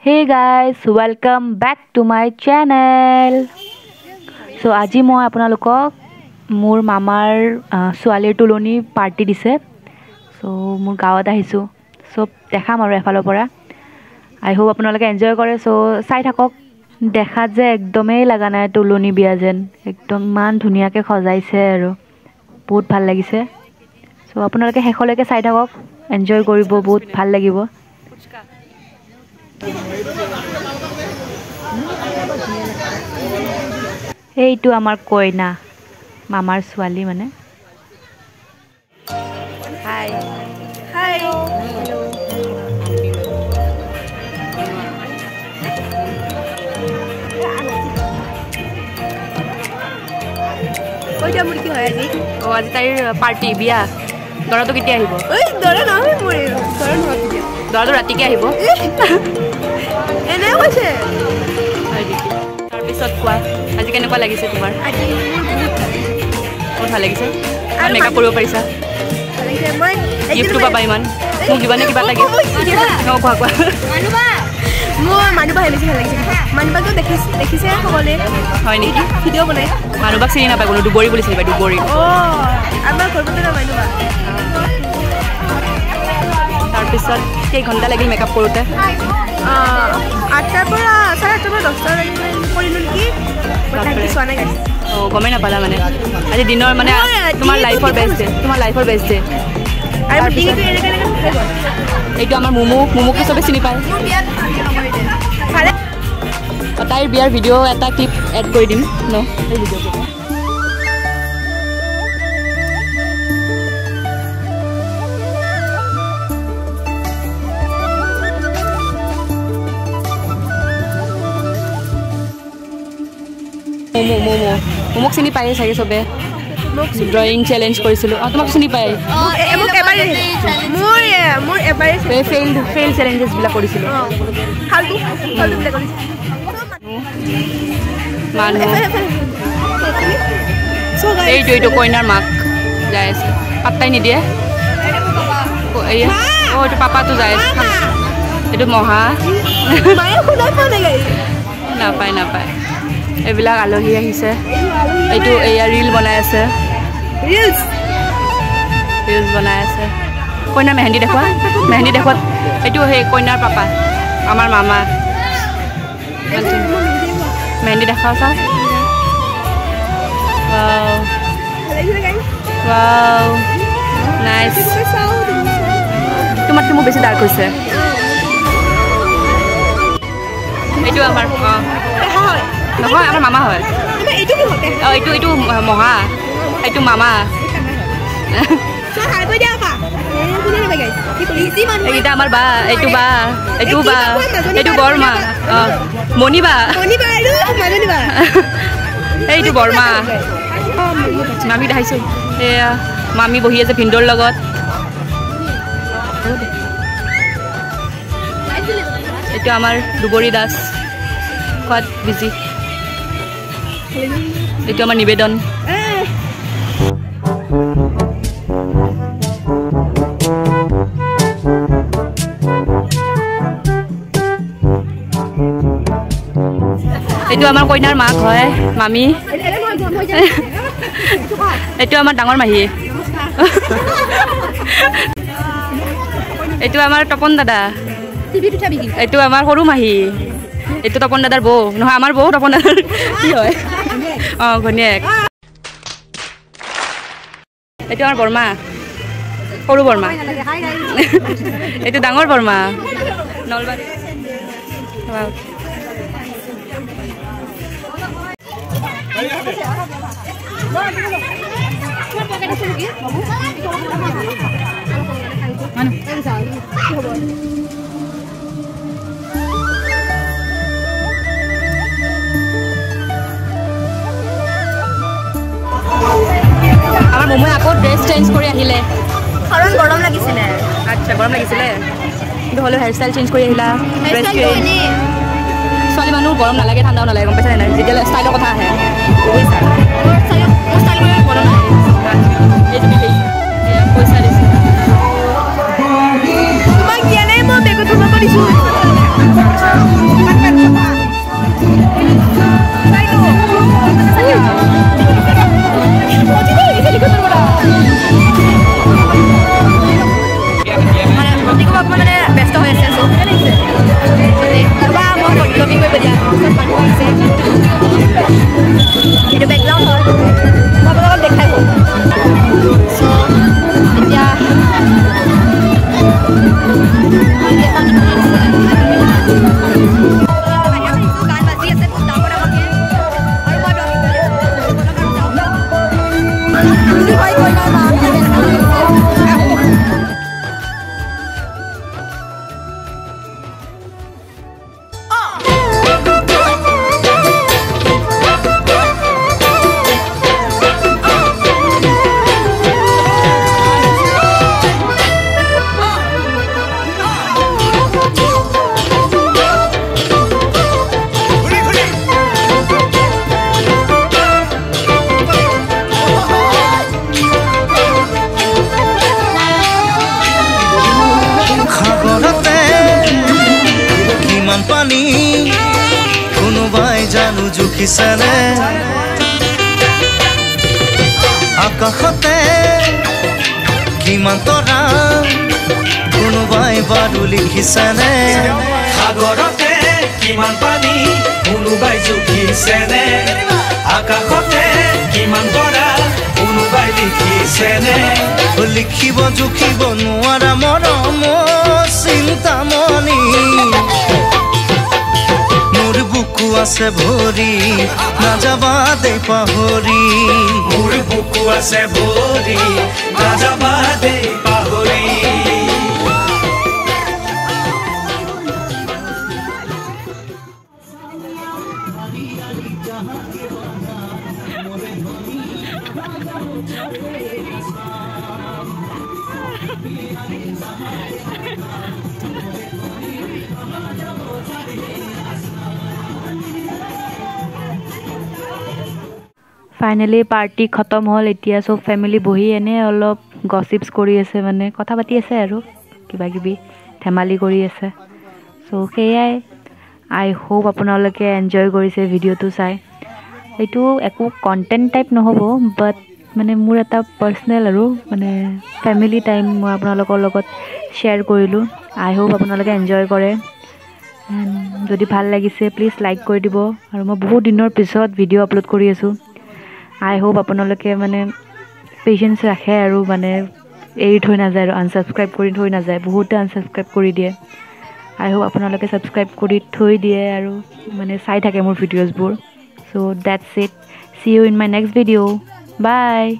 Hey guys, welcome back to my channel. So আজি মই আপোনালোকক মোৰ মামাৰ ছোৱালীৰ তুলনি পাৰ্টি দিছে। সো মোৰ গাঁৱত আহিছো, সব দেখাম আৰু এফালৰ পৰা। আই হোপ আপোনালোকে এনজয় কৰে, সো চাই থাকক। দেখাত যে একদমেই লগা নাই তুলনি বিয়া যেন, একদম ইমান ধুনীয়াকৈ সজাইছে আৰু বহুত ভাল লাগিছে। সো আপোনালোকে শেষলৈকে চাই থাকক, এনজয় কৰিব, বহুত ভাল লাগিব। এইটো আমাৰ কইনা, মামাৰ ছোৱালী মানে। হাই হাই, কইটা মোৰ কি হয় আজি? অ, আজি তাইৰ পাৰ্টি, বিয়া। দৰাটো কেতিয়া আহিব? ঐ, দৰা নহয় মোৰ, দৰা নহয়। কেতিয়া দৰাটো? ৰাতিকে আহিব এনে কৈছে। হয় নেকি? তাৰপিছত কোৱা, আজি কেনেকুৱা লাগিছে তোমাৰ? আজি মোৰ বহুত ভাল লাগিছে। বহুত ভাল লাগিছে? মেকআপ কৰিব পাৰিছা? মই গিফ্টটো পাবা ইমান, মোক দিবানে কিবা এটা গিফ্ট? অঁ, কোৱা কোৱা। মোৰ মানুহবাহে বেছি ভাল লাগিছে। মানুহবাকো দেখিছে সকলোৱে। হয় নেকি? ভিডিঅ' বনাই। মানুহবাক চিনি নাপায় কোনো, দুবৰি বুলি চিনি পায়, দুবৰি। অঁ, আমাৰ ঘৰ মানুহবা। তাৰপিছত কেইঘণ্টা লাগিল মেকআপ কৰোঁতে? 8টাৰ পৰা, 8:30ৰ পৰা 10টা কৰিলোঁ নেকি। চোৱা নাই। অঁ, গমেই নাপালা মানে। আজি দিনৰ মানে তোমাৰ লাইফৰ বেষ্ট ডে, তোমাৰ লাইফৰ বেষ্ট ডে। এইটো আমাৰ মমো, মমোকো চবে চিনি পায়। তাইৰ বিয়াৰ ভিডিঅ' এটা ক্লিপ এড কৰি দিম ন সেই ভিডিঅ'টো। মমো, মমো, মমোক চিনি পায়ে চাগে চবে। ড্ৰয়িং চেলেঞ্জ কৰিছিলোঁ। অঁ, তোমাক চিনি পায়। ফেইল চেলেঞ্জেছবিলাক কৰিছিলোঁ। মানুহ এইটো, এইটো কইনাৰ মাক যাই আছে, পাত্তাই নিদিয়ে। অঁ, এইটো পাপাটো যাই আছে। এইটো মহা নাপায়, নাপায়। এইবিলাক আলহী আহিছে। এইটো এয়া ৰিল বনাই আছে, ৰিলচ বনাই আছে। কইনাৰ মেহেন্দি দেখুওৱা, মেহেন্দি দেখুৱাত। এইটো সেই কইনাৰ পাপা, আমাৰ মামা। মেহেন্দি দেখাও চাওঁ। নাইচ। তোমাতকৈ মোৰ বেছি ডাৰ্ক হৈছে। এইটো আমাৰ, অঁ নহয়, আমাৰ মামা হয়। অঁ, এইটো, এইটো মহা, এইটো মামা। এইকেইটা আমাৰ বা, এইটো বা, এইটো বা, এইটো বৰমা, অঁ মণি বা, এইটো বৰমা। মামী দেখাইছোঁ। এয়া মামী বহি আছে ভিনদৌৰ লগত। এইটো আমাৰ দুবৰি দাস, খোৱাত বিজি। এইটো আমাৰ নিবেদন। এইটো আমাৰ কইনাৰ মাক হয়, মামী। এইটো আমাৰ ডাঙৰ মাহী। এইটো আমাৰ তপন দাদা। এইটো আমাৰ সৰু মাহী। এইটো তপন দাদাৰ বৌ, নহয় আমাৰ বৌ, তপন দাদাৰ কি হয়? অঁ, ঘৈণীয়েক। এইটো আমাৰ বৰমা, সৰু বৰমা। এইটো ডাঙৰ বৰমা, নলবাৰী। আমাৰ মমোৱে আকৌ ড্ৰেছ চেঞ্জ কৰি আহিলে। কাৰণ গৰম লাগিছিলে। আচ্ছা, গৰম লাগিছিলে, কিন্তু হ'লেও হেয়াৰ ষ্টাইল চেঞ্জ কৰি আহিলা। Dress change. ছোৱালী মানুহ গৰম নালাগে, ঠাণ্ডাও নালাগে, গম পাইছা নাই? যেতিয়া ষ্টাইলৰ কথা আহে, বুজিছা? পইচা দিছে তোমাক দিয়া নাই, মই বেগত সোমাব দিছোঁ। কিমান পানী কোনোবাই জানো জুখিছেনে? আকাশতে কিমান তৰা কোনোবাই বাৰু লিখিছেনে? সাগৰতে কিমান পানী কোনোবাই জুখিছেনে? আকাশতে কিমান তৰা কোনোবাই লিখিছেনে? লিখিব জুখিব নোৱাৰা মৰম চিন্তামণি, মোৰ বুকু আছে ভৰি নাযাবা দেই পাহৰি। মোৰ বুকু আছে ভৰি নাযাবা দেই পাহৰি। ফাইনেলি পাৰ্টি খতম হ'ল। এতিয়া চব ফেমিলি বহি এনেই অলপ গচিপছ কৰি আছে, মানে কথা পাতি আছে আৰু কিবা কিবি ধেমালি কৰি আছে। চ' সেয়াই, আই হোপ আপোনালোকে এনজয় কৰিছে ভিডিঅ'টো চাই। এইটো একো কণ্টেণ্ট টাইপ নহ'ব, বাট মানে মোৰ এটা পাৰ্চনেল আৰু মানে ফেমিলি টাইম মই আপোনালোকৰ লগত শ্বেয়াৰ কৰিলোঁ। আই হোপ আপোনালোকে এনজয় কৰে। যদি ভাল লাগিছে প্লিজ লাইক কৰি দিব। আৰু মই বহুত দিনৰ পিছত ভিডিঅ' আপলোড কৰি আছোঁ। আই হোপ আপোনালোকে মানে পেচেঞ্চ ৰাখে আৰু মানে এৰি থৈ নাযায় আৰু আনছাবস্ক্ৰাইব কৰি থৈ নাযায়। বহুতে আনছাবস্ক্ৰাইব কৰি দিয়ে। আই হোপ আপোনালোকে ছাবস্ক্ৰাইব কৰি থৈ দিয়ে আৰু মানে চাই থাকে মোৰ ভিডিঅ'জবোৰ। So that's it, see you in my next video', bye.